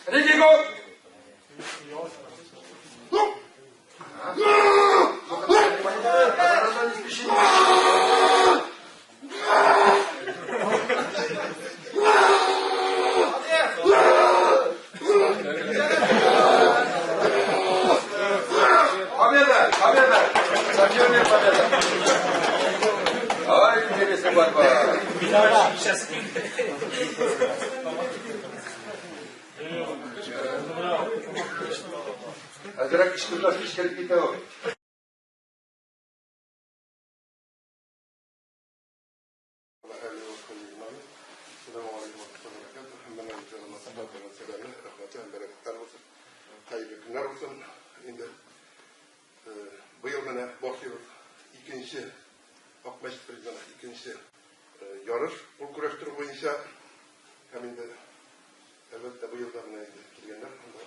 Ready, go! Победа! Победа! Совсем победа! Ай, интересная борьба! Әзрәк кычкыртасы ишкәлеп китә ул. Хәерле көннәр булсын. Инде быел менә башлыйбыз икенче Акмәчет признана икенче ярыш кул көрәштерү буенча һәм инде әлбәттә быел да менә инде килгәннәр монда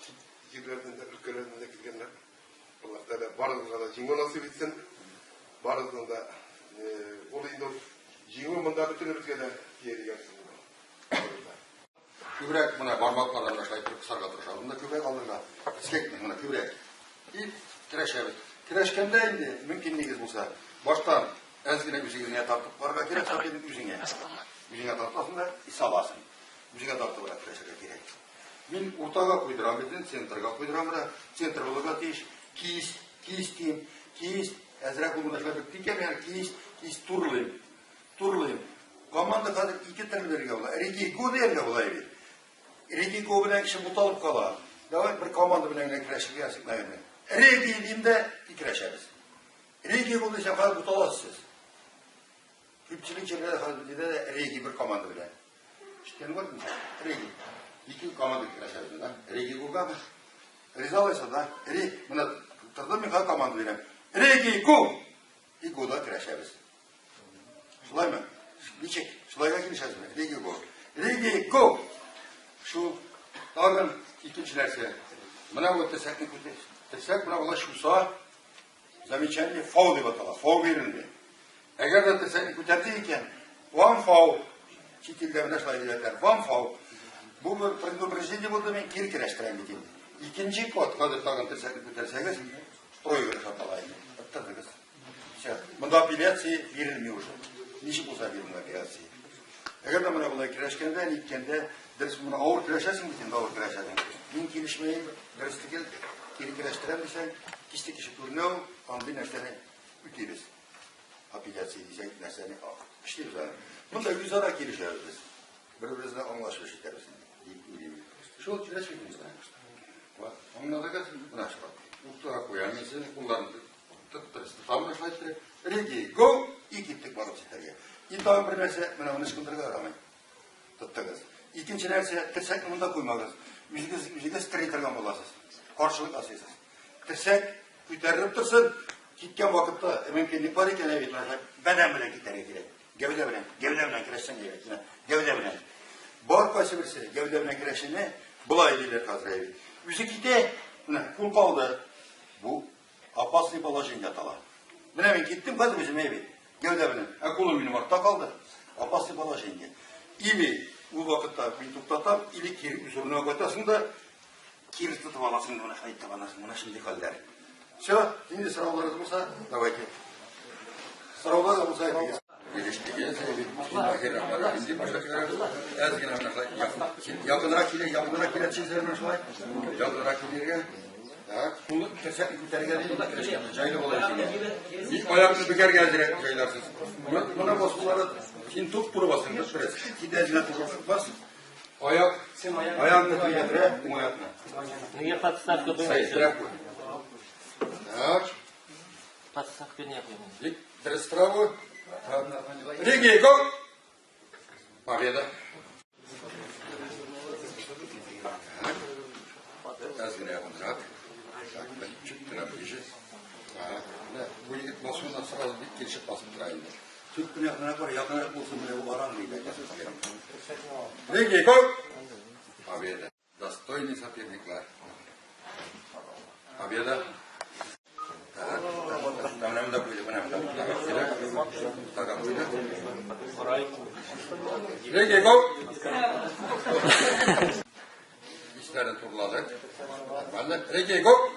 чит җирләрдән дә өлкәләрдән дә килгәннәр. Аллаһ Тәгалә барыгызга да җиңү насыйп итсен. Барыгызның да ул инде җиңү монда бөтенебезгә дә тия дигән сүз. Күбрәк менә бармаклардан менә шулай итеп кысарга тырышабыз. Монда күбрәк алырга. Кискәкне менә күбрәк. И керәшәбез. Керәшкәндә инде мөмкинлегегез булса, баштан әз генә үзегезгә тартып карарга кирәк, сәкин үзеңә. Үзеңә тартасың да и саласың. Үзеңә тартыбрак керәшергә кирәк. Мин уртага куйдырам бит, центрга куйдырам да, центр булырга тиеш. Кисть, кисть дим. Кисть, әзрәк ул менә шулай бит икән, ягъни кисть, кисть турлыйм. Турлыйм. Команда хәзер ике төрле бирергә була. Реги го дияргә була бит. Реги го белән кеше буталып кала. Давай бер команда белән генә көрәшергә язык, наверное. Реги дим дә и көрәшәбез. Реги го дисәм хәзер буталасыз сез. Күпчелек җирләрдә хәзер дидә дә реги бер команда белән. Ишеткән бармы? Реги. Ике команда көрәшәбез, да? Реги гогамы? Риза алайса, да? Ре, менә тордым мин хәзер команда бирәм. Реги го! И года көрәшәбез. Шулаймы? Ничек? Шулайга килешәсезме? Реги го. Реги го! Шул тагын икенче нәрсә. Менә бу терсәкне күтәр. Терсәк менә болай шуса, замечание фау дип атала. Фау бирелде. Әгәр дә терсәкне күтәрде икән, вам фау. Чит илдә менә шулай диләр. Вам фау. Бу бер предупреждение булды, мин кире керәштерәм бит инде. Икенче код, хәзер тагын терсәкне күтәрсәгез, проигрыш атала инде. Оттырдыгыз. Все. Монда апелляция бирелми уже. Ничек булса бирелми апелляция. Әгәр дә менә болай көрәшкәндә, ниткәндә, дөрес моны авыр көрәшәсең бит инде, авыр көрәшәсең. Мин килешмәем, дөрес түгел, кире көрәштерәм дисәң, кисте кеше күренә ул, андый нәрсәне үтибез. Апелляция дисәң, нәрсәне эшлибез аны. Монда үзара килешәбез без. Бер-беребезне аңлашып эш итәбез инде, дип уйлыйм. Шул киләчәк инде. Аңладыгыз? Менә шулай. Уртага куям мин сезнең кулларны тотам шулай иттереп. Реги, го! И киттек барып җитәргә. И тагын бер нәрсә, менә моны ычкындырырга ярамый. Тоттыгыз. Икенче нәрсә, терсәкне монда куймагыз. Үзегез үзегез тери торган буласыз. Каршылык ясыйсыз. Терсәк күтәрелеп торсын, киткән вакытта мөмкинлек бар икән, әйбит, бәдән белән китәргә кирәк. Гәүдә белән, гәүдә белән көрәшсәң әйбәт. Менә гәүдә белән. Бар кайсы берсе гәүдә белән көрәшене болай диләр хәзер әйбәт. Үзе китә, менә кул калды. Бу опасный положение атала. Менә мин киттем хәзер үзем әйбәт. Гәүдә белән. Ә кулым минем артта калды. Опасный положение. Или ул вакытта мин туктатам, или кире үз урынына кайтасың да, кире тотып аласың, менә шулай итеп аласың, менә шундый хәлләр. Все, инде сорауларыгыз булса, давайте. Сораулар булса әйтегез. Әз генә менә шулай якынрак килә, якынрак килә төшәсезләр менә шулай. Якынрак килергә. Так, кулны терсәкне күтәрергә дип керешкән, җайлы була үзеңә. Бик аякны бөгәргә әзрәк җайларсыз. Моны басулары син туп-туры басың, дөрес. Син дә әзрәк туры бас. Аяк, аягыңны тигәндерә, уң аякны. Нигә подставка Сәй, куймыйсың? терәп куй. Так, Подставка не куймыйсың. бик дөрес тора бу. Реги, го! Победа. Так. Әз генә якынрак. Так, бер чүт кенә ближе. Так, менә бу егет басуына сразу бик килешеп басып тора инде. Чүт кенә якынрак бар, якынрак булсын, менә бу арам диде. Реги, го! Победа. Достойный соперниклар. Победа. Так, так, менә монда куйдык, менә монда. Так, куйдык. Реги, го! Реки, гоп!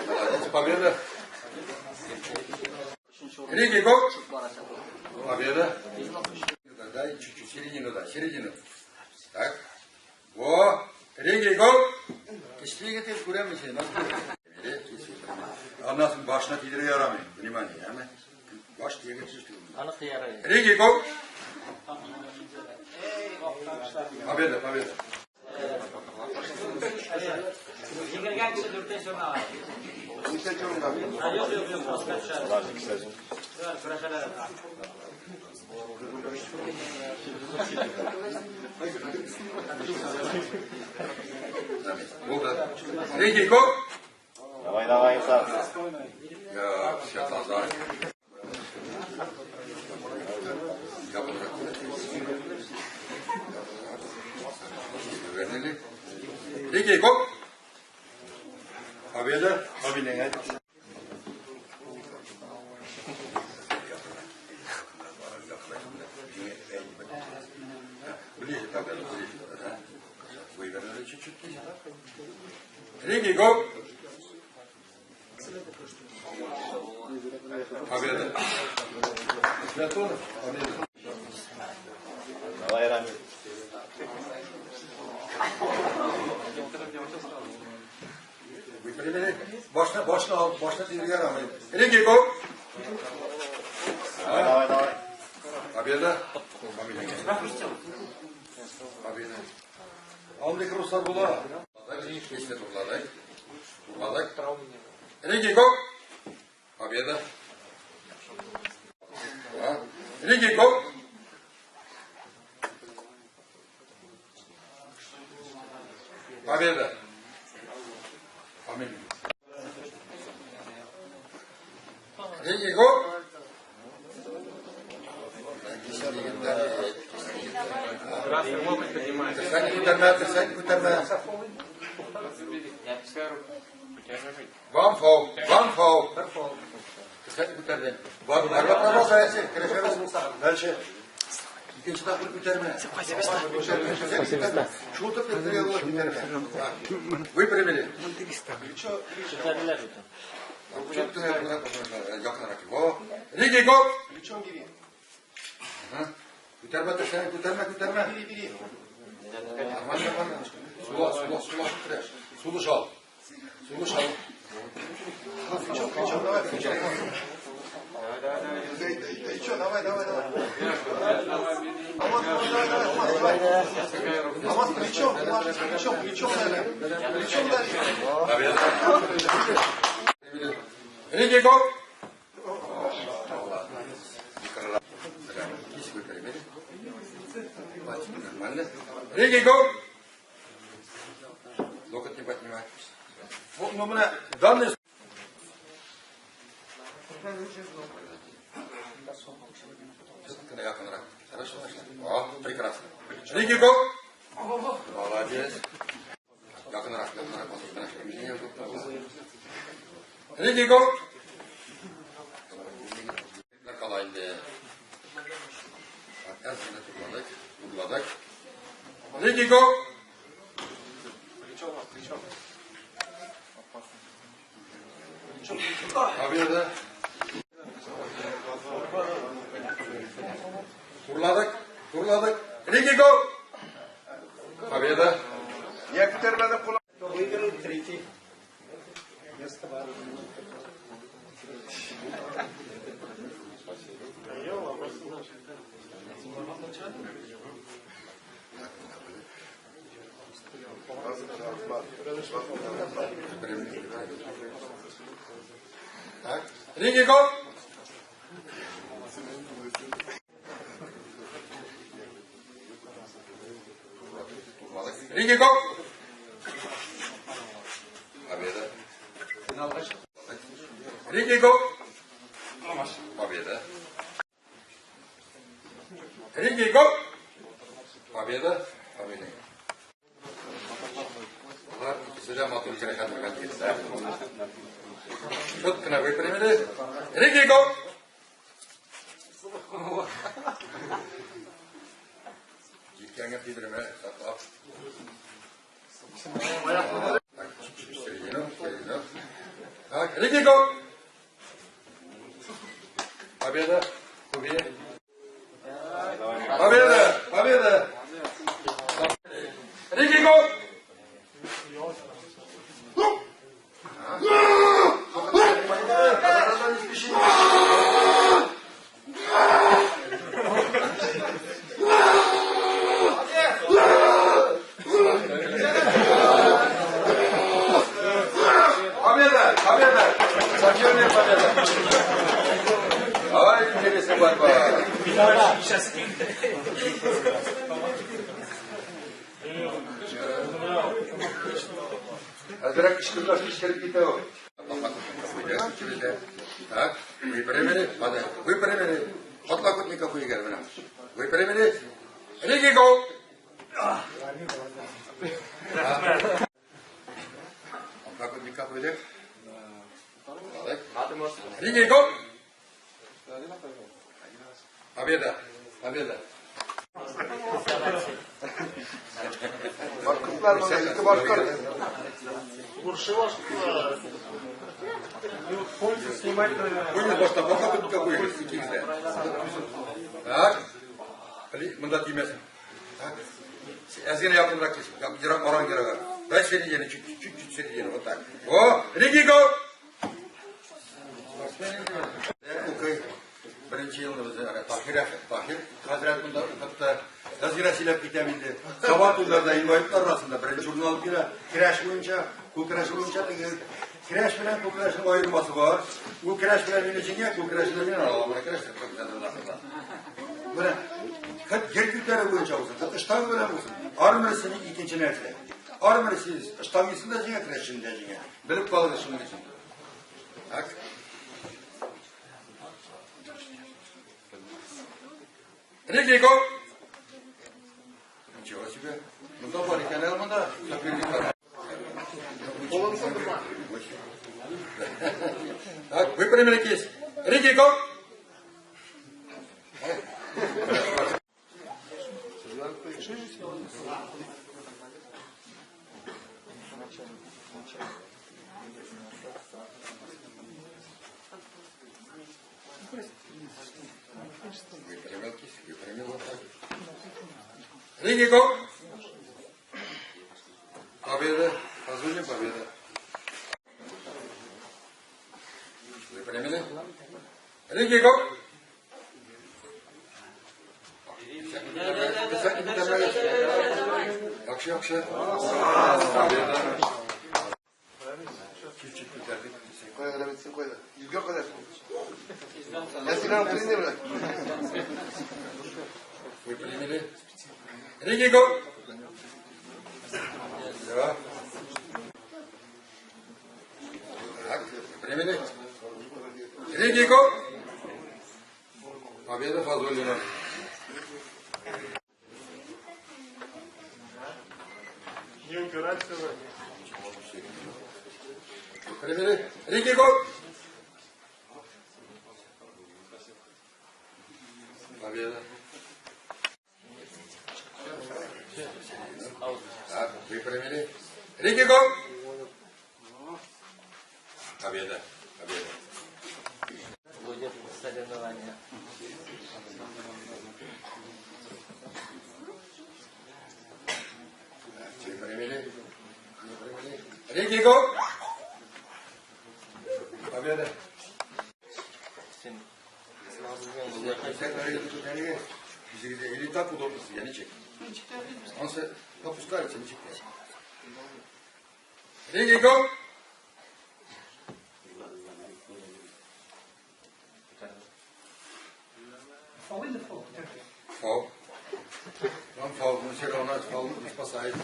Молодец, победа. Реки, гоп! Победа. Дай чуть-чуть середину, да, середину. Так. Во! Реки, гоп! Кичлеге тез күрәм син. Аннан соң башына тидерергә ярамый. Внимание, яме. Баш тияргә тиеш түгел. Аны кыяры. Реки, гоп! Победа, победа. Җиңелгән кеше дүртенче урын ала. Ничәнче урында? Юк, юк, юк, башка төшә. Көрәшәләр. Булды. Реки, гоп! Давай, давай, Инсаф. Я, все, таза. Вернили. Реки, гоп! Победа. Победа. Ближе тогда, ближе. Да? Вывернули чуть-чуть. Реки, гоп! Победа. Платонов, победа. Давай, Рамиль. Выпрямили. Башны, башны ал, башны тидерергә ярамый. Реки, гоп! Давай, давай, давай. Победа. Победа. Победа. Андый руслар була. Кесне турладык. Турладык. Реки, гоп! Победа. Реки, гоп! Победа. Победа. Реки, гоп! Терсәк күтәрмә, терсәк күтәрмә. Вам фол, вам фол. Терсәк күтәрдең. Бар, бар, бар, бар, дальше. Икенче тапкыр күтәрмә. Шул күтәрмә. Выпрямили. Күтәрделәр бит. Якынрак. Во. Реки, гоп! Күтәрмә, терсәк, күтәрмә, күтәрмә. Нормально, нормально. Сула, сула, сула, көрәш. Сулыш ал. Сулыш ал. Плечом, давай, плечом. Еще, давай, давай, давай. Алмаз, давай, давай, Алмаз, давай. Алмаз, плечом, ложись, плечом, плечом дали. Плечом дали. Победа. Реки, гоп! Нормально. Реки, гоп! Локоть не поднимай. Вот, ну, менә данный Хорошо, О, прекрасно. Реки, гоп! Молодец. Якынрак, якынрак. Реки, гоп! Кала инде. Әзгенә турладык, турладык. Реки, гоп! Победа. Турладык, турладык. Реки, гоп! Победа. Нигә күтәрмәдең кулын? Выиграл третий. Место бар. Так. Реки, гоп! Реки, гоп! Победа. Реки, гоп! Победа. Реки, гоп! Победа. Победа. Алар икесе дә матур көрәшә торган егетләр. Четко выпрямили. Реки, гоп! Җилкәңә тидермә, саклап. Так, чуть-чуть в середину, в середину. Так, Рикико! Победа! Победа! Победа! Победа! Рикико! Не спеши. Победа! Победа! Совсем победа! Ай, интересная борьба! Әзрәк кычкыргаш кичкереп китә ул. Так, выпрямили, выпрямили. Подлокотника куйган менә. Выпрямили. Ригиго! Подлокотника куйдык. Ригиго! Победа! Победа! Башкортлар монда ике башкорт. Куйгыз башта, подлокотника куйгыз, икегез дә. Так. Монда тимәсен. Так. Әз генә якынрак кил. Ерак, аран ерак. Дай середину, чуть-чуть, чуть середину, вот так. О, Ригиго! Укый. Беренче елны без Таһир, Таһир хәзрәт монда укытты. Әз генә сөйләп китәм инде. Сабан туйларда инвалидлар арасында беренче урын алып килә. Көрәш буенча, кул көрәше буенча теге көрәш белән кул көрәшенең аермасы бар. Ул көрәш белән мине җиңә, кул көрәшендә мин ала. Менә көрәш Менә хәт җир күтәрү буенча булсын, хәт штанга белән булсын. Армрестлинг икенче нәрсә. Армрестлинг штангисын да җиңә, көрәшчене дә җиңә. Белеп калыгыз шуның өчен. Так. Ригиго! Ничего себе. Монда бар икән әле монда. Соперниклар. Так, выпрямили кисть. Ригиго! Выпрямил кисть, выпрямил вот так. Ригиго! Победа! Позвоним, победа. Выпрямили. Ригиго! Яхшы, яхшы. Победа. Чуть-чуть күтәрдек. Кая гына битсен, кая. Йөзгә кадәр. Я син аны тренер белән. Выпрямили. Ригиго! Да. Так, выпрямили. Ригиго! Победа Фазуллина. Не упираться в Выпрямили. Ригиго! Победа. Так, выпрямили. Ригиго! Победа. Победа. Будет соревнование. Выпрямили. Выпрямили. Ригиго! Победа. Или так удобно, я не чек. Он се опускается, не чек. Ригиго! Фол. Вам фол, но все равно фол не спасает.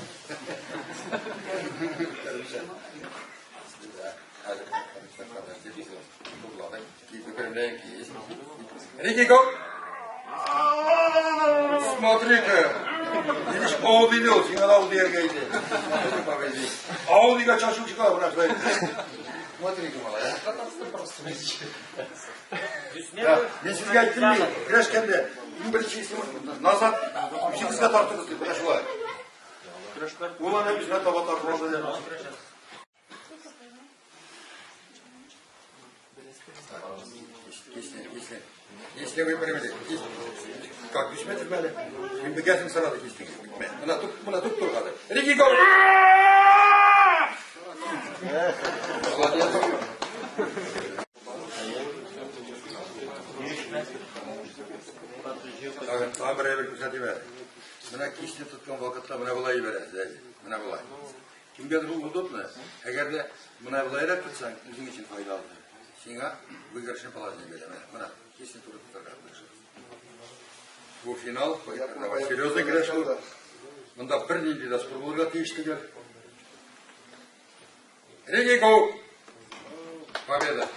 Ригиго! Смотри-ка! Видишь, Ауди ул, сиңа да Ауди иде. Аудига чачу чыга, менә шулай. Смотри-ка, малай, а. Да, мин сезгә әйттем бит, көрәшкәндә иң беренче назад үзегезгә тартыгыз дип, менә шулай. Ул аны үзенә таба тартып алды. Если выпрямили, как düşmedi böyle. Şimdi gelsin sana da kestin. Buna tut, buna tut dur hadi. Riki gol. Tamam, buraya bir müsaade ver. Buna kişini tutkan vakitte buna bulay vereceğiz. Buna bulay. Kimgedir bu удобно. Eğer de buna bulayla tutsan, bizim için faydalı. Сиңа выигрышный положение бирә. Менә кисен туры тотарга. Бу финал, серьезный көрәш бу. Монда бернинди дә спор булырга тиеш түгел. Реги го! Победа!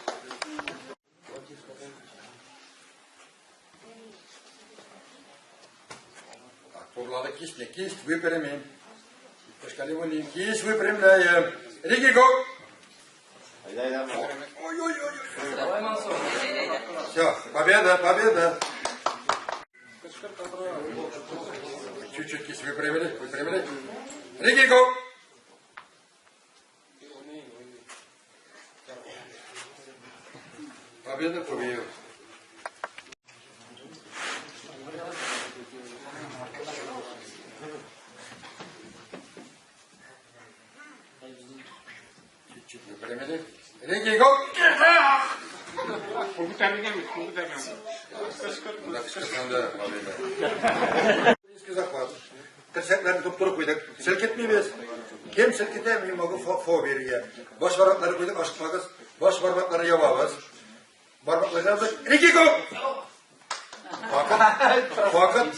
Так, турлады кистне, кисть выпрямим. Кашкалеволин, кисть выпрямляем. Реги го! Ой-ой-ой. Давай, Мансур. Все, победа, победа. Чуть-чуть кисть выпрямили, выпрямили. Реги го! Победа, победа. Чуть-чуть выпрямили. Реги го! Резкий захват. Тірсәкләрне туп-туры куйдык. Селкетмибез. Кем селкетә, мин могу фо бирергә. Баш бармаклары куйдык, ашыкмагыз. Баш бармаклары ябабыз. Бармаклары ябдык. Реги го! Вакыт. Вакыт.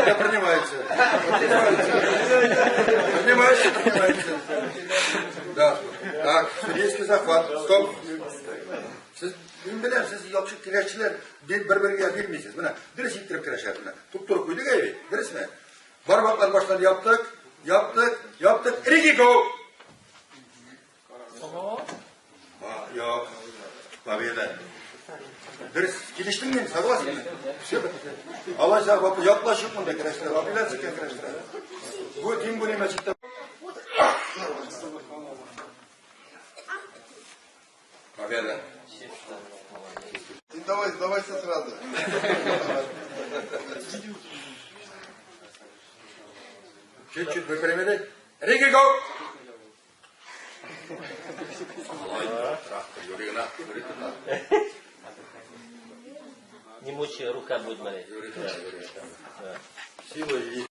Это принимается. Принимается, принимается. Да. Так, судейский захват. Стоп. Сез, мин беләм, сез яхшы көрәшчеләр бер-бергә бирмисез. Менә дөрес иттереп көрәшәбез менә. Туп-туры куйдык әйе, дөресме? Бармаклар баштан яптык, яптык, яптык. Реги го! Юк. Победа. Дөрес килештең мин, согласен. Все. Алайса яклашып монда көрәштерә, апелляция көрәштерә. Бу тем более мәчеттә. Победа. Ты давай, сдавайся сразу. Чуть-чуть выпрямили. Реги го! Не мучай, рука будет болеть. Сила есть.